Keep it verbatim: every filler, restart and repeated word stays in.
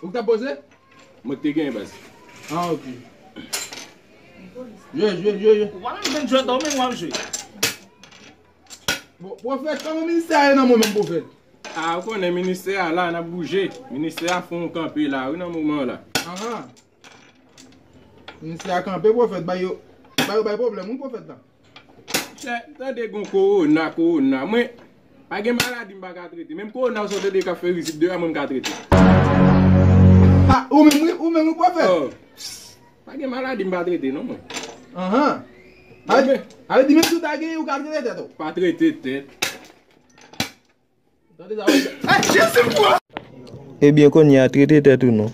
Ou k t ap poze? Mwen k te gen baz. Ah, ok. Jwe, jwe, jwe, jwe. Ou pa menm jwenn jwèt, ou menm w ap jwe. Bon, pwofèt, kòman ministè a ye nan moman, pwofèt? Ah, ou konnen ministè a la, n ap bouje. Ministè a fè yon kanpe la, wi, nan moman la. Ahan. Ministè a kanpe, pwofèt, bay yo, bay yo bay pwoblèm, wi, pwofèt la. Chè, tande gon kowona, kowona. Mwen, pa gen maladi m pa ka trete. Menm kowona ou sa tande k ap fè rizib deyò a, mwen m ka trete. Ha, ou menm wi, ou menm wi pwofèt. Oh, pa gen maladi m pa trete non mwen. Ahan. Bon, ale, men ale di menm si w ta genyen ou ka trete tèt ou. Pa trete tèt. Tande sa. Hey, Jezi m pran. Ebyen kounye a trete tèt ou non.